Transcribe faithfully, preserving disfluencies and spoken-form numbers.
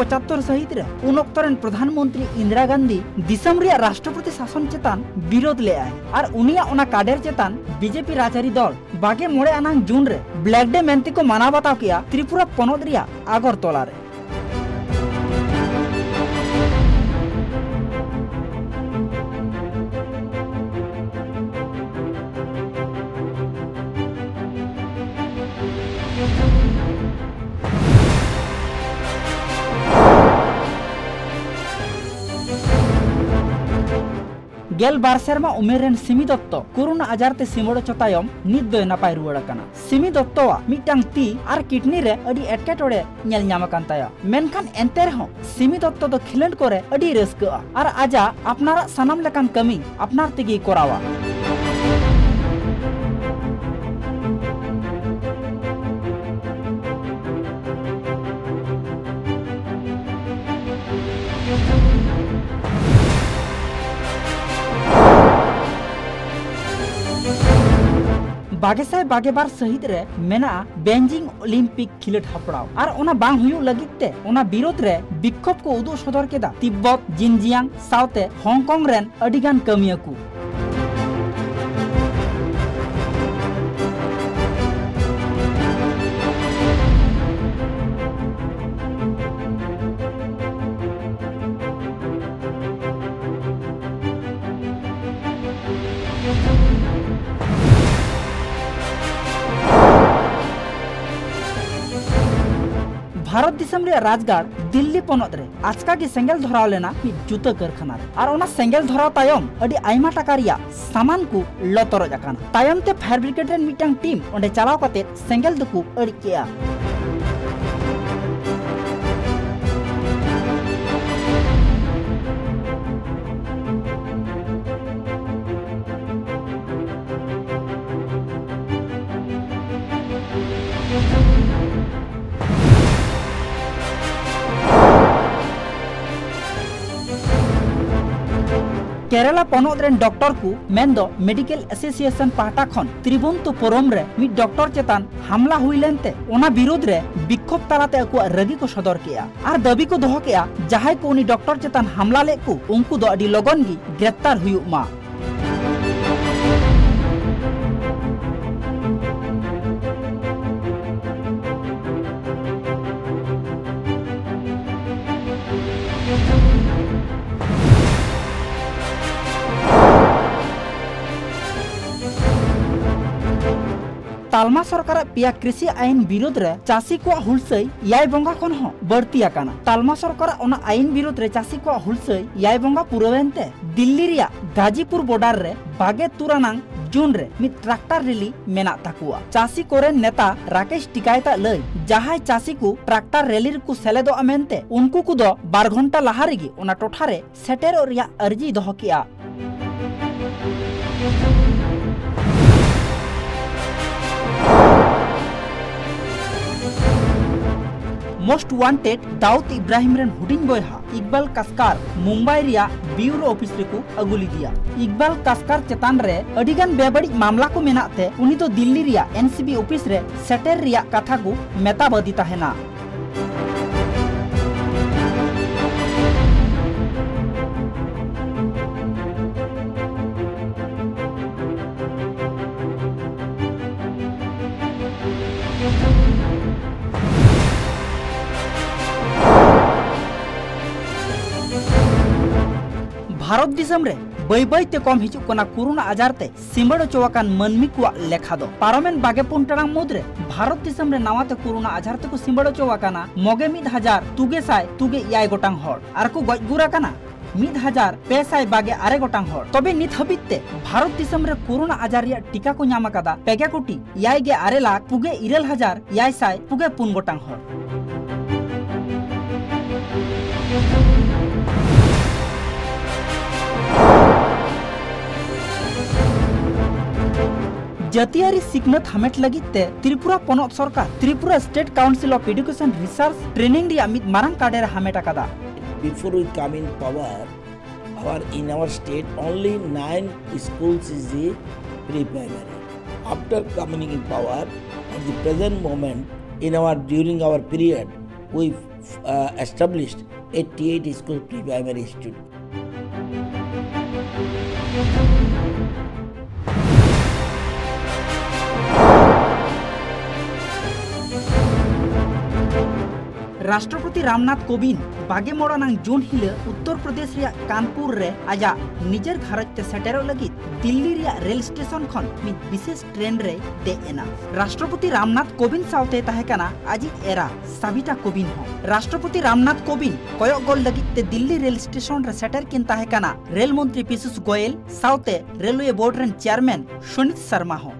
ᱯᱚᱸᱪᱟᱛᱛᱳᱨ ᱥᱟᱹᱦᱤᱛ ᱨᱮ ᱩᱱ ᱚᱠᱛᱚ ᱨᱮᱱ ᱯᱨᱚᱫᱷᱟᱱ ᱢᱚᱱᱛᱨᱤ ᱤᱱᱫᱤᱨᱟ ᱜᱟᱱᱫᱷᱤ ᱫᱤᱥᱚᱢ ᱨᱮᱭᱟᱜ ᱨᱟᱥᱴᱨᱚᱯᱚᱛᱤ ᱥᱟᱥᱚᱱ ᱪᱮᱛᱟᱱ ᱵᱤᱨᱳᱫ ᱞᱮᱫᱼᱟᱭ ᱟᱨ ᱩᱱᱤᱭᱟᱜ ᱚᱱᱟ ᱠᱟᱰᱮᱨ ᱪᱮᱛᱟᱱ ᱵᱤᱡᱮᱯᱤ ᱨᱟᱡᱽᱟᱹᱨᱤ ᱫᱚᱞ ᱵᱟᱜᱮ ᱢᱚᱬᱮ ᱟᱱᱟᱝ ᱡᱩᱱ ᱨᱮ ᱵᱞᱮᱠ ᱰᱮ ᱢᱮᱱᱛᱮ ᱠᱚ ᱢᱟᱱᱟᱣ ᱵᱟᱛᱟᱣ ᱠᱮᱫᱼᱟ ᱛᱨᱤᱯᱩᱨᱟ ᱯᱚᱱᱚᱛ ᱨᱮᱭᱟᱜ ᱟᱜᱚᱨᱛᱚᱞᱟ ᱨᱮ᱾ ᱜᱮᱞ ᱵᱟᱨ ᱥᱮᱨᱢᱟ ᱩᱢᱮᱨ ᱨᱮᱱ ᱥᱤᱢᱤ ᱫᱚᱛᱛᱚ ᱠᱳᱨᱳᱱᱟ ᱟᱡᱟᱨ ᱛᱮ ᱥᱤᱢᱟᱹᱲ ᱚᱪᱚ ᱛᱟᱭᱚᱢ ᱱᱤᱛ ᱫᱚᱭ ᱱᱟᱯᱟᱭ ᱨᱩᱣᱟᱹᱲ ᱟᱠᱟᱱᱟ᱾ ᱥᱤᱢᱤ ᱫᱚᱛᱛᱚᱣᱟᱜ ᱢᱤᱫᱴᱟᱝ ᱛᱤ ᱟᱨ ᱠᱤᱰᱱᱤ ᱨᱮ ᱟᱹᱰᱤ ᱮᱴᱠᱮᱴᱚᱬᱮ ᱧᱮᱞ ᱧᱟᱢ ᱟᱠᱟᱱ ᱛᱟᱭᱟ, ᱢᱮᱱᱠᱷᱟᱱ ᱮᱱᱛᱮ ᱨᱮᱦᱚᱸ ᱥᱤᱢᱤ ᱫᱚᱛᱛᱚ ᱫᱚ ᱠᱷᱮᱞᱳᱰ ᱠᱚᱨᱮ ᱟᱹᱰᱤ ᱨᱟᱹᱥᱠᱟᱹᱜᱼᱟ ᱟᱨ ᱟᱡᱟᱜ ᱟᱯᱱᱟᱨᱟᱜ ᱥᱟᱱᱟᱢ ᱞᱮᱠᱟᱱ ᱠᱟᱹᱢᱤ ᱟᱯᱱᱟᱨ ᱛᱮᱜᱮᱭ ᱠᱚᱨᱟᱣᱟ᱾ ᱵᱟᱜᱮ ᱥᱟᱭ ᱵᱟᱜᱮ ᱵᱟᱨ ᱥᱟᱹᱦᱤᱛ ᱨᱮ ᱢᱮᱱᱟᱜᱼᱟ ᱵᱮᱱᱡᱤᱝ ᱚᱞᱤᱢᱯᱤᱠ ᱠᱷᱮᱞᱳᱰ ᱦᱮᱯᱨᱟᱣ ᱟᱨ ᱚᱱᱟ ᱵᱟᱝ ᱦᱩᱭᱩᱜ ᱞᱟᱹᱜᱤᱫ ᱛᱮ ᱚᱱᱟ ᱵᱤᱨᱳᱫᱷ ᱨᱮ ᱵᱤᱠᱠᱷᱳᱵ ᱠᱚ ᱩᱫᱩᱜ ᱥᱚᱫᱚᱨ ᱠᱮᱫᱟ ᱛᱤᱵᱵᱚᱛ, ᱡᱤᱱᱡᱤᱭᱟᱝ ᱥᱟᱶᱛᱮ ᱦᱚᱝᱠᱚᱝ ᱨᱮᱱ ᱟᱹᱰᱤᱜᱟᱱ ᱠᱟᱹᱢᱤᱭᱟᱹ ᱠᱚ᱾ ᱵᱷᱟᱨᱚᱛ ᱫᱤᱥᱚᱢ ᱨᱮᱭᱟᱜ ᱨᱟᱡᱽᱜᱟᱲ ᱫᱤᱞᱞᱤ ᱯᱚᱱᱚᱛ ᱨᱮ ᱟᱪᱠᱟ ᱜᱮ ᱥᱮᱸᱜᱮᱞ ᱫᱷᱚᱨᱟᱣ ᱞᱮᱱᱟ ᱢᱤᱫ ᱡᱩᱛᱟᱹ ᱠᱟᱹᱨᱠᱷᱟᱱᱟ ᱨᱮ᱾ ᱟᱨ ᱚᱱᱟ ᱥᱮᱸᱜᱮᱞ ᱫᱷᱚᱨᱟᱣ ᱛᱟᱭᱚᱢ ᱟᱹᱰᱤ ᱟᱭᱢᱟ ᱴᱟᱠᱟ ᱨᱮᱭᱟᱜ ᱥᱟᱢᱟᱱ ᱠᱚ ᱞᱚ ᱛᱚᱨᱚᱡ ᱟᱠᱟᱱᱟ᱾ ᱛᱟᱭᱚᱢ ᱛᱮ ᱯᱷᱟᱭᱟᱨ ᱵᱨᱤᱜᱮᱰ ᱨᱮᱱ ᱢᱤᱫᱴᱟᱝ ᱴᱤᱢ ᱚᱸᱰᱮ ᱪᱟᱞᱟᱣ ᱠᱟᱛᱮ ᱥᱮᱸᱜᱮᱞ ᱫᱚᱠᱚ ᱟᱹᱲᱤᱡ ᱠᱮᱜᱼᱟ᱾ ᱠᱮᱨᱟᱞᱟ ᱯᱚᱱᱚᱛ ᱨᱮᱱ ᱰᱚᱠᱴᱚᱨ ᱠᱚ ᱢᱮᱱᱫᱚ ᱢᱮᱰᱤᱠᱮᱞ ᱮᱥᱳᱥᱤᱭᱮᱥᱚᱱ ᱯᱟᱦᱴᱟ ᱠᱷᱚᱱ ᱛᱨᱤᱵᱚᱱᱛᱚᱯᱩᱨᱚᱢ ᱨᱮ ᱢᱤᱫ ᱰᱚᱠᱴᱚᱨ ᱪᱮᱛᱟᱱ ᱦᱟᱢᱞᱟ ᱦᱩᱭ ᱞᱮᱱᱛᱮ ᱚᱱᱟ ᱵᱤᱨᱩᱫᱽ ᱨᱮ ᱵᱤᱠᱠᱷᱳᱵ ᱛᱟᱞᱟᱛᱮ ᱟᱠᱚᱣᱟᱜ ᱨᱟᱹᱜᱤ ᱠᱚ ᱥᱚᱫᱚᱨ ᱠᱮᱜᱼᱟ ᱟᱨ ᱫᱟᱹᱵᱤ ᱠᱚ ᱫᱚᱦᱚ ᱠᱮᱜᱼᱟ, ᱡᱟᱦᱟᱸᱭ ᱠᱚ ᱩᱱᱤ ᱰᱚᱠᱴᱚᱨ ᱪᱮᱛᱟᱱ ᱦᱟᱢᱞᱟ ᱞᱮᱫ ᱠᱚ, ᱩᱱᱠᱩ ᱫᱚ ᱟᱹᱰᱤ ᱞᱚᱜᱚᱱ ᱜᱮ ᱜᱨᱮᱯᱛᱟᱨ ᱦᱩᱭᱩᱜ ᱢᱟ᱾ ᱛᱟᱞᱢᱟ ᱥᱚᱨᱠᱟᱨᱟᱜ ᱯᱮᱭᱟ ᱠᱨᱤᱥᱤ ᱟᱭᱤᱱ ᱵᱤᱨᱩᱫᱽ ᱨᱮ ᱪᱟᱹᱥᱤ ᱠᱚᱣᱟᱜ ᱦᱩᱞᱥᱟᱹᱭ ᱮᱭᱟᱭ ᱵᱚᱸᱜᱟ ᱠᱷᱚᱱ ᱦᱚᱸ ᱵᱟᱹᱲᱛᱤ ᱟᱠᱟᱱᱟ᱾ ᱛᱟᱞᱢᱟ ᱥᱚᱨᱠᱟᱨᱟᱜ ᱚᱱᱟ ᱟᱭᱤᱱ ᱵᱤᱨᱩᱫᱽ ᱨᱮ ᱪᱟᱹᱥᱤ ᱠᱚᱣᱟᱜ ᱦᱩᱞᱥᱟᱹᱭ ᱮᱭᱟᱭ ᱵᱚᱸᱜᱟ ᱯᱩᱨᱟᱹᱣᱮᱱ ᱛᱮ ᱫᱤᱞᱞᱤ ᱨᱮᱭᱟᱜ ᱜᱟᱡᱤᱯᱩᱨ ᱵᱚᱰᱟᱨ ᱨᱮ ᱵᱟᱜᱮ ᱛᱩᱨ ᱟᱱᱟᱝ ᱡᱩᱱ ᱨᱮ ᱢᱤᱫ ᱴᱨᱟᱠᱴᱟᱨ ᱨᱮᱞᱤ ᱢᱮᱱᱟᱜ ᱛᱟᱠᱚᱣᱟ᱾ ᱪᱟᱹᱥᱤ ᱠᱚᱨᱮᱱ ᱱᱮᱛᱟ ᱨᱟᱠᱮᱥ ᱴᱤᱠᱟᱭᱛᱟᱜ ᱞᱟᱹᱭ, ᱡᱟᱦᱟᱸᱭ ᱪᱟᱹᱥᱤ ᱠᱚ ᱴᱨᱟᱠᱴᱟᱨ ᱨᱮᱞᱤ ᱨᱮᱠᱚ ᱥᱮᱞᱮᱫᱚᱜᱼᱟ ᱢᱮᱱᱛᱮ ᱩᱱᱠᱩ ᱠᱚᱫᱚ ᱵᱟᱨ ᱜᱷᱚᱱᱴᱟ ᱞᱟᱦᱟ ᱨᱮᱜᱮ ᱚᱱᱟ ᱴᱚᱴᱷᱟ ᱨᱮ ᱥᱮᱴᱮᱨᱚᱜ ᱨᱮᱭᱟᱜ ᱟᱹᱨᱡᱤᱭ ᱫᱚᱦᱚ ᱠᱮᱜᱼᱟ᱾ ᱢᱳᱥᱴ ᱣᱟᱱᱴᱮᱰ ᱫᱟᱣᱩᱫ ᱤᱵᱨᱟᱦᱤᱢ ᱨᱮᱱ ᱦᱩᱰᱤᱧ ᱵᱚᱭᱦᱟ ᱤᱠᱵᱟᱞ ᱠᱟᱥᱠᱟᱨ ᱢᱩᱢᱵᱟᱭ ᱨᱮᱭᱟᱜ ᱵᱤᱭᱩᱨᱳ ᱚᱯᱷᱤᱥ ᱨᱮᱠᱚ ᱟᱹᱜᱩ ᱞᱮᱫᱮᱭᱟ᱾ ᱤᱠᱵᱟᱞ ᱠᱟᱥᱠᱟᱨ ᱪᱮᱛᱟᱱ ᱨᱮ ᱟᱹᱰᱤᱜᱟᱱ ᱵᱮᱵᱟᱹᱲᱤᱡ ᱢᱟᱢᱞᱟ ᱠᱚ ᱢᱮᱱᱟᱜ ᱛᱮ ᱩᱱᱤ ᱫᱚ ᱫᱤᱞᱞᱤ ᱨᱮᱭᱟᱜ ᱮᱱᱥᱤᱵᱤ ᱚᱯᱷᱤᱥ ᱨᱮ ᱥᱮᱴᱮᱨ ᱨᱮᱭᱟᱜ ᱠᱟᱛᱷᱟ ᱠᱚ ᱢᱮᱛᱟ ᱵᱟᱹᱫᱤ ᱛᱟᱦᱮᱱᱟ᱾ ᱵᱷᱟᱨᱚᱛ ᱫᱤᱥᱚᱢ ᱨᱮ ᱵᱟᱹᱭ ᱵᱟᱹᱭ ᱛᱮ ᱠᱚᱢ ᱦᱤᱡᱩᱜ ᱠᱟᱱᱟ ᱠᱳᱨᱳᱱᱟ ᱟᱡᱟᱨ ᱛᱮ ᱥᱤᱸᱵᱟᱹᱲ ᱚᱪᱚ ᱟᱠᱟᱱ ᱢᱟᱹᱱᱢᱤ ᱠᱚᱣᱟᱜ ᱞᱮᱠᱷᱟ ᱫᱚ᱾ ᱯᱟᱨᱚᱢᱮᱱ ᱵᱟᱜᱮ ᱯᱩᱱ ᱴᱟᱲᱟᱝ ᱢᱩᱫᱽᱨᱮ ᱵᱷᱟᱨᱚᱛ ᱫᱤᱥᱚᱢ ᱨᱮ ᱱᱟᱣᱟ ᱛᱮ ᱠᱳᱨᱳᱱᱟ ᱟᱡᱟᱨ ᱛᱮᱠᱚ ᱥᱤᱸᱵᱟᱹᱲ ᱚᱪᱚ ᱟᱠᱟᱱᱟ ᱢᱚᱜᱮ ᱢᱤᱫ ᱦᱟᱡᱟᱨ ᱛᱩᱜᱮ ᱥᱟᱭ ᱛᱩᱜᱮ ᱮᱭᱟᱭ ᱜᱚᱴᱟᱝ ᱦᱚᱲ ᱟᱨ ᱠᱚ ᱜᱚᱡ ᱜᱩᱨ ᱟᱠᱟᱱᱟ ᱢᱤᱫ ᱦᱟᱡᱟᱨ ᱯᱮ ᱥᱟᱭ ᱵᱟᱜᱮ ᱟᱨᱮ ᱜᱚᱴᱟᱝ ᱦᱚᱲ᱾ ᱛᱚᱵᱮ ᱱᱤᱛ ᱦᱟᱹᱵᱤᱡ ᱛᱮ ᱵᱷᱟᱨᱚᱛ ᱫᱤᱥᱚᱢ ᱨᱮ ᱠᱳᱨᱳᱱᱟ ᱟᱡᱟᱨ ᱨᱮᱭᱟᱜ ᱴᱤᱠᱟ ᱠᱚ ᱧᱟᱢ ᱟᱠᱟᱫᱟ ᱯᱮ ᱜᱮ ᱠᱳᱴᱤ ᱮᱭᱟᱭ ᱜᱮ ᱟᱨᱮ ᱞᱟᱠᱷ ᱯᱩᱜᱮ ᱤᱨᱟᱹᱞ ᱦᱟᱡᱟᱨ ᱮᱭᱟᱭ ᱥᱟᱭ ᱯᱩᱜᱮ ᱯᱩᱱ ᱜᱚᱴᱟᱝ ᱦᱚᱲ᱾ ᱡᱟᱹᱛᱤᱭᱟᱹᱨᱤ ᱥᱤᱠᱷᱱᱟᱹᱛ ᱦᱟᱢᱮᱴ ᱞᱟᱹᱜᱤᱫ ᱛᱮ ᱛᱨᱤᱯᱩᱨᱟ ᱯᱚᱱᱚᱛ ᱥᱚᱨᱠᱟᱨ Tripura State Council of Education Research Training ᱨᱮᱭᱟᱜ ᱢᱤᱫ ᱢᱟᱨᱟᱝ ᱠᱟᱰᱮᱨ ᱦᱟᱢᱮᱴ ᱟᱠᱟᱫᱟ᱾ Before we come in power, Our, in our state, only nine schools is the pre-primary. After coming in power, at the present moment, in our, during our period, we uh, established eighty-eight school pre-primary institute. ᱨᱟᱥᱴᱨᱚᱯᱚᱛᱤ ᱨᱟᱢᱱᱟᱛᱷ ᱠᱳᱵᱤᱱᱫ ᱵᱟᱜᱮ ᱢᱚᱬ ᱟᱱᱟᱝ ᱡᱩᱱ ᱦᱤᱞᱚᱜ ᱩᱛᱛᱚᱨ ᱯᱨᱚᱫᱮᱥ ᱨᱮᱭᱟᱜ ᱠᱟᱱᱯᱩᱨ ᱨᱮ ᱟᱡᱟᱜ ᱱᱤᱡᱮᱨ ᱜᱷᱟᱨᱚᱸᱡᱽ ᱛᱮ ᱥᱮᱴᱮᱨᱚᱜ ᱞᱟᱹᱜᱤᱫ ᱫᱤᱞᱞᱤ ᱨᱮᱭᱟᱜ ᱨᱮᱞ ᱥᱴᱮᱥᱚᱱ ᱠᱷᱚᱱ ᱢᱤᱫ ᱵᱤᱥᱮᱥ ᱴᱨᱮᱱ ᱨᱮᱭ ᱫᱮᱡ ᱮᱱᱟ᱾ ᱨᱟᱥᱴᱨᱚᱯᱚᱛᱤ ᱨᱟᱢᱱᱟᱛᱷ ᱠᱳᱵᱤᱱᱫ ᱥᱟᱶᱛᱮ ᱛᱟᱦᱮᱸ ᱠᱟᱱᱟ ᱟᱡᱤᱡ ᱮᱨᱟ ᱥᱟᱵᱤᱛᱟ ᱠᱳᱵᱤᱱᱫ ᱦᱚᱸ᱾ ᱨᱟᱥᱴᱨᱚᱯᱚᱛᱤ ᱨᱟᱢᱱᱟᱛᱷ ᱠᱳᱵᱤᱱᱫ ᱠᱚᱭᱚᱜ ᱜᱚᱞ ᱞᱟᱹᱜᱤᱫ ᱛᱮ ᱫᱤᱞᱞᱤ ᱨᱮᱞ ᱥᱴᱮᱥᱚᱱ ᱨᱮ ᱥᱮᱴᱮᱨ ᱠᱤᱱ ᱛᱟᱦᱮᱸ ᱠᱟᱱᱟ ᱨᱮᱞ ᱢᱚᱱᱛᱨᱤ ᱯᱤᱥᱩᱥ ᱜᱳᱭᱮᱞ ᱥᱟᱶᱛᱮ ᱨᱮᱞᱣᱮ ᱵᱳᱨᱰ ᱨᱮᱱ ᱪᱮᱭᱟᱨᱢᱮᱱ ᱥᱩᱱᱤᱛ ᱥᱟᱨᱢᱟ ᱦᱚᱸ᱾